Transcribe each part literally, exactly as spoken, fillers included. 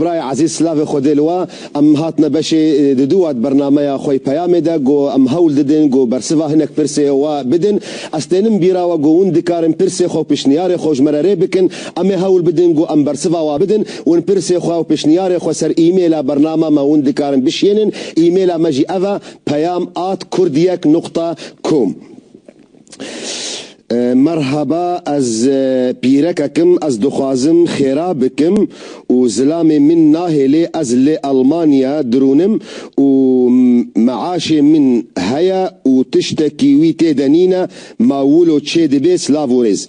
Birayê ezîz, silavê Xwedê li we. Em hatine beşê, e, diduwa di bernameya xwe yê Peyamê de, ku em hewl didin, ku bersiva hinek pirsê we bidin. Ez tênim bîra we, ku hûn dikarin pirsê xwe û pişniyarê xwe ji me re rê bikin. Em ê hewl bidin, ku em bersiva we bidin. Hûn pirsê xwe û pişniyarê xwe ser îmêla bernama me hûn dikarin bişiyênin. Îmêla me jî ev e, peyam at kurdiyek nuqta com. E, merhaba, ez, e, pîrekek im, ez dixwazim xêra bikim û zilamê min nahêlê, ez li Elmanya dirûnim û meaşê min heye û tiştekî wî tê de nîne, ma wilo çê dibe, silav û rêz.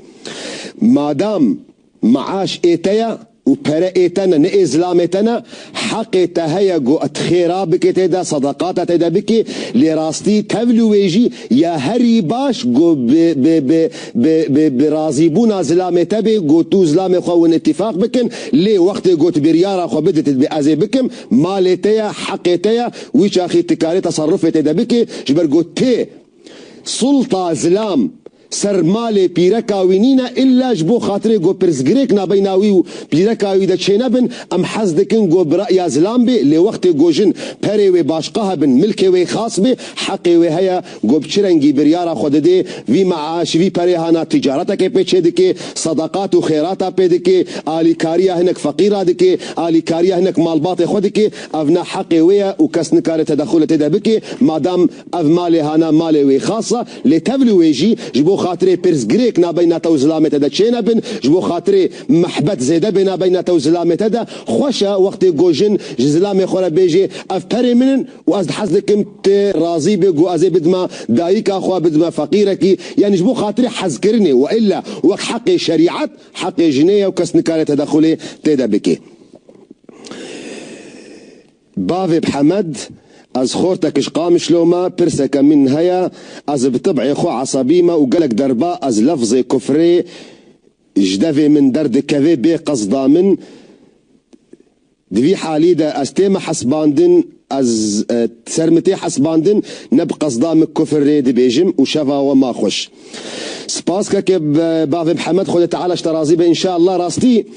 Madam maaş ê te ye û pere ê te ne, ne ê zilamê te ne, heqê te heye ku tu xêra bike tê de, sedaqata tê de bike, lê rastî tevlî wê jî ya herî baş ku bi, bi, bi, bi, bi, bi razîbûna zilamê te bê, ku tu zilamê xwe hûn îtîfaq bikin, lê wextê ku tu biryara xwe bidî, tu dibê ez ê bikim, malê te ye, heqê te ye, wî çaxî tu karê teserrufê tê de bike, ji ber ku tê sulta zilam ser malê pîreka wî nîne, îlla ji bo xatirê ku pirsgirêk nabeyna wî û pîreka wî de çênebin, em hez dikin ku bi reya zilam bê, lê wextê ku jin perê wê başqa hebin, milkê wê xas bê, heqê wê heye ku bi çi rengî biryara xwe didê, vî meaş, vî perê hana ticaretekê pê çê dike, sedaqat û xêrata pê dike, alîkariya hinek feqîra dike, alîkariya hinek malbatê xwe dike, ev ne heqê wê ye û kes nikare tedexulê tê de bike, madam ev malê hana malê wê xas e, lê tevlî wê jî ji bo xatirê pirsgirêk nabeyna te û zilamê te de çênebin, ji bo xatirê mehbet zêde bê nabeyna te û zilamê te de, xweş e wextê ku jin ji zilamê xwe re bêjê, ev perê min in û ez hez dikim tu razî bê ku ez ê bidima dayika xwe, bidima feqîrekî, yanî ji bo xatirê hezkirinê, we îlla wek heqê şerîet, heqê jinê ye û kes nikare tedexulê tê de bike. Bavê Mihemed, ez xortek ji Qamişlo me, pirseke min heye, ez bi tib'ê xwe esebî me û gelek derba ez lefzê kufrê ji devê min derdikeve bê qesda min. Di vî halî de ez tême hesbandin, ez, e, ser min tê hesbandin, ne bi qesda min kufr rê dibêjim û şeva we ma xweş. Spas keke b-, bavê Mihemed, Xwedê Teala ji te razî be, înşallah. Rastî,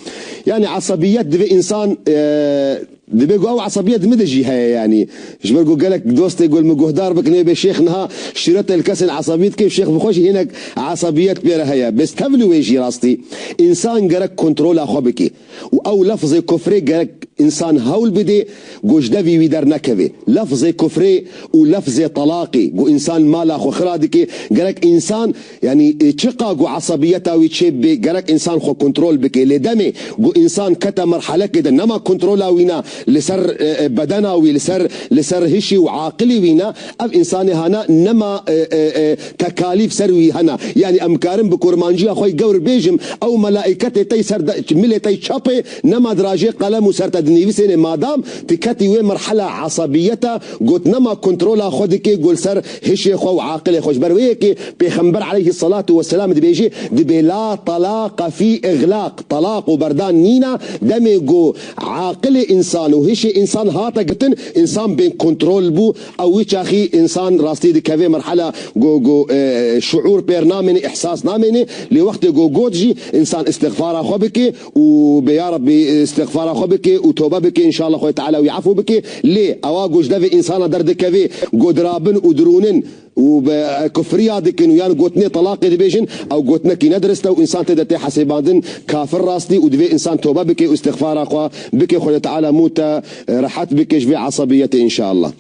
yanî esebiyet divê însan, e, Dibe ku ew esebiyet min de jî heye, yanî. Ji ber ku gelek dostê ku li min guhdar bikin, ê bê şêx niha şîrete li kesên esebiyet dike, şêx bi xwe jî hinek esebiyet pê re heye. Bes tevlî wê jî rastî, însan gerek kontrola xwe bike. Û ew lefzê kufrê gerek însan hewl bide ku ji devî wî dernekeve. Lefzê kufrê û lefzê telaqê ku însan mala xwe xira dike, gerek însan Yanî, e, çiqa ku esebiyeta wî çêbibe, gerek însan xwe kontrol bike. Lê demê ku însan kete merhelekê de nema kontrola wî ne, li ser, e, e, bedena wî, li ser, li ser hişî û aqilî wî ne, ev însanê hana nema, e, e, e, tekalîf ser wî hene. Yanî, em karin bi kurmanciya xwe gewr bêjim, ew melaîketê tey ser de, milê tey çapê, nema dirajê qelem û ser te dinivîsênê, madam tu ketî wê merhela esebiyeta, got nema kontrola xwe dike, got ser hişê xwe û aqilê xwe. Ji ber wê yekê Pêxember aleyhisselatu vesselam dibêje, dibê la talaqa fî iglaq, talaq û berdan nîna, demê ku aqilê însan û hişê însan hate girtin, însan bên kontrol bû, ew wî çaxî însan rastî dikeve merhela ku, ku, e, şuûr pêr namêne, ihsas namêne, lê wextê ku got jî însan îstixfara xwe bike, û bê ya Rabbî îstixfara xwe bike û tobe bike, înşallah Xwedê Teala wî efû bike. Lê ewa ku ji devê însana derdikeve, ku dirabin û dirûnin û bi kufriya dikin û yan gotinê talaqê dibêjin, ew gotinekî nedirist e û însan tê de tê hesêbandin kafir rastî û divê însan tobe bike û îstixfara xwe bike, Xwedê Teala mû te rehet bike ji vê esebiyetê, înşallah.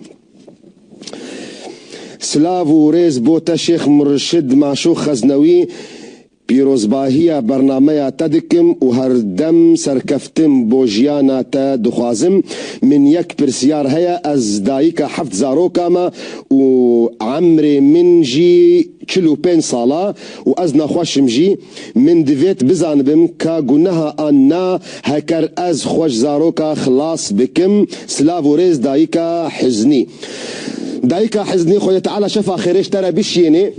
Silav û rêz bo te Şêx Murşid Maşû Xeznewî. Pîrozbahiya bernameya te dikim û her dem serkeftin bo jiyana te dixwazim. Min yek pirsyar heye, ez dayika heft zaroka me û emrê min jî çil û pênc sala û ez nexweş im jî. Min divêt bizanibim ka guneha an na, heker ez xwe ji zaroka xilas bikim. Silav û rêz dayika Hiznî. Dayika Hiznî, Xwedê Teala şefa xêrê ji te re bişiyênê.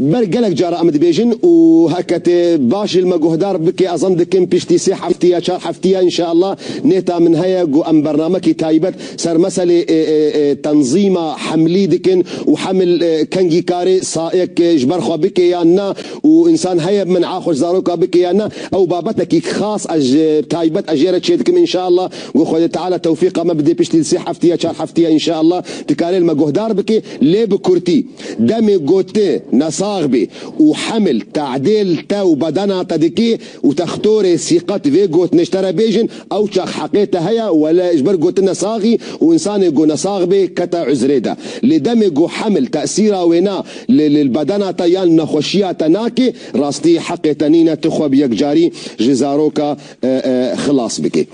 Ber gelek cara em dibêjin û heke tê baş li me guhdar bike, ez zan dikim piştî sê heftiya, çar heftiya, înşeallah, nêta min heye ku em bernamekî taybet ser meselê, e, e, e, tenzîma hemlî dikin û hemil, e, kengî karê saek, e, ji ber xwe bike yan na û însan heye bi min a xwe ji zaroka bike yan na. Ew babetekî xas ez, e, taybet ez jê re çê dikim înşeallah. Ku Xwedê Teala tewfîqa me bide piştî sê heftiya, çar heftiya înşeallah dikare li me guhdar bike. Lê bi kurtî, demê ku tu nesax bî û hemil tadê li te û bedena te dikî û textorê sîqet vê gotinê ji te re bêjin, ew çax heqê te heye, wele ji ber ku tu nesaxî û însanê ku nesax bê kete uzrê de. Lê demê ku hemil tesîra wêna li, li bedena te yan nexweşiya te nake, rastî heqê te nîne tu xwe bi yekcarî ji zaroka, e, e, xilas bike.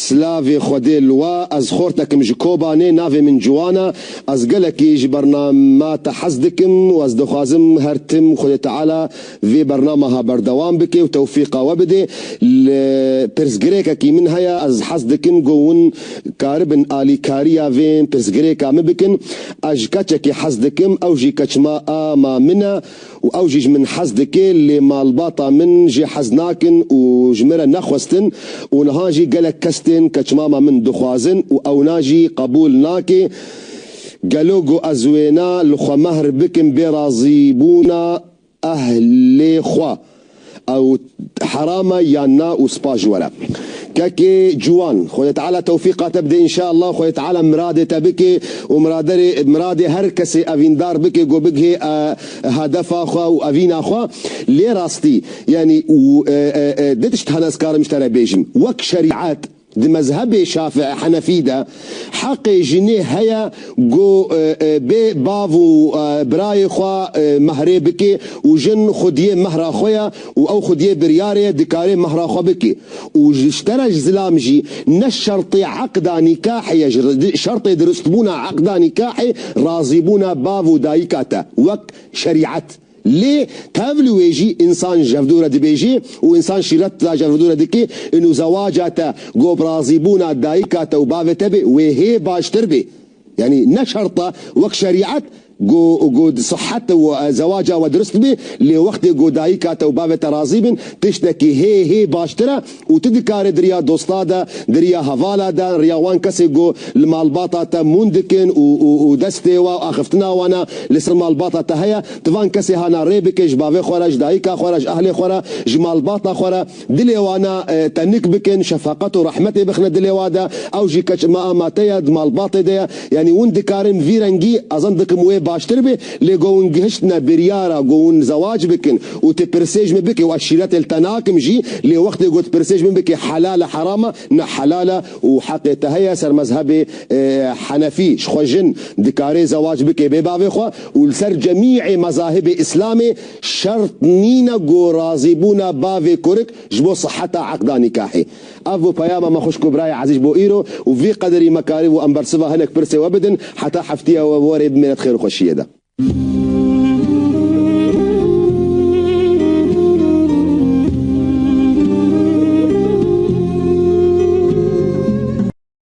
Slavê Xwedê li we, ez xortekim ji Kobanê, navê min Ciwan e. Ez gelekî ji bernama te hez dikim û ez dixwazim her tim Xwedê Teala vê bernama ha berdewam bike û tewfîqa we bide. Li pirsgirêkekî min heye, ez hez dikim ku hûn karibin alîkariya vê pirsgirêka min bikin. Ez ji keçekî hez dikim, ew jî keçma a ma min e. Û ew jî ji min hez dike, lê malbata min jê hez nakin û ji min re nexwestin û niha jî gelek kes tên keçmama min dixwazin û ewna jî qebûl nake. Gelo ku ez wêna li xwe mehr bikim bê razîbûna ehlê xwe? Ew heram e yan na û spas ji we re. Kekê Ciwan, Xwedê Teala tewfîqa te bide înşeallah, Xwedê Teala miradê te bike û miraderê, miradê her kesê evîndar bike ku bigihê, e, hedefa xwe û evîna xwe. Lê rastî, yanî û, e, e, e, di tişt hene ez karim ji te re bêjim. Wek şerîet, di mezhebê Şafii Henefî de heqê jinê heye ku, e, e, bê bav û, e, birayê xwe, e, mehrê bike û jin xwediyê mehra xwe ye û ew xwediyê biryarê ye, dikare mehra xwe bike. Û ji, ji te re ji zilam jî ne şertê eqda nîkahê ye, ji, şertê dirustbûna eqda nîkahê razîbûna bav û dayika te wek şerîet. Lê tev li wê jî însan ji hevdû re dibêjê û însan şîret da ji hevdû re dike, inu zewaca te go bi razîbûna dayika te û bavê te bê, wê hê baştir bê. Yanî ne şert e wek şerîet go, go sihet û, e, zewaca we dirust bê, lê wextê go dayika te û bavê te razî bin, tiştekî hê hê baştir e. Û tu dikarî di riya dosta de, di riya hevala de, riya wan kesê ku li malbata te mûn dikin û, û, û destê wa, axiftina wana li ser malbata te heye, tu van kesê hana rê bike, ji bavê xwe re, ji dayika xwe re, ji ehlê xwe re, ji malbata xwe re, dilê wana, e, tenik bikin, şefaqet û rehmetê bixine dilê wa de, ew jî keç ma, ma te ye, di malbatê de ye. Yanî hûn dikarin vî rengî, ez zan dikim wê baştir bê, lê ku hûn gihiştine biryara ku hûn zewac bikin û tu pirsê ji min bike, û ez şîretê li te nakim jî, lê wextê ku tu pirsê ji min bike, helal e, heram e, ne, helal e û heqê te heye ser mezhebê, e, Henefî. Ji xwe jin dikare zewac bike bê bavê xwe û li ser cemîê mezahibê Îslamê şert nîne ku razîbûna bavê kurik ji bo siheta eqda nîkahê. Ev bû peyama me xwişk û birayê ezîz bo îro û vî qederî me karîbû em bersiva hinek pirsê we bidin, heta heftiya we bi we re bimêne di xêr û xweşiyê de.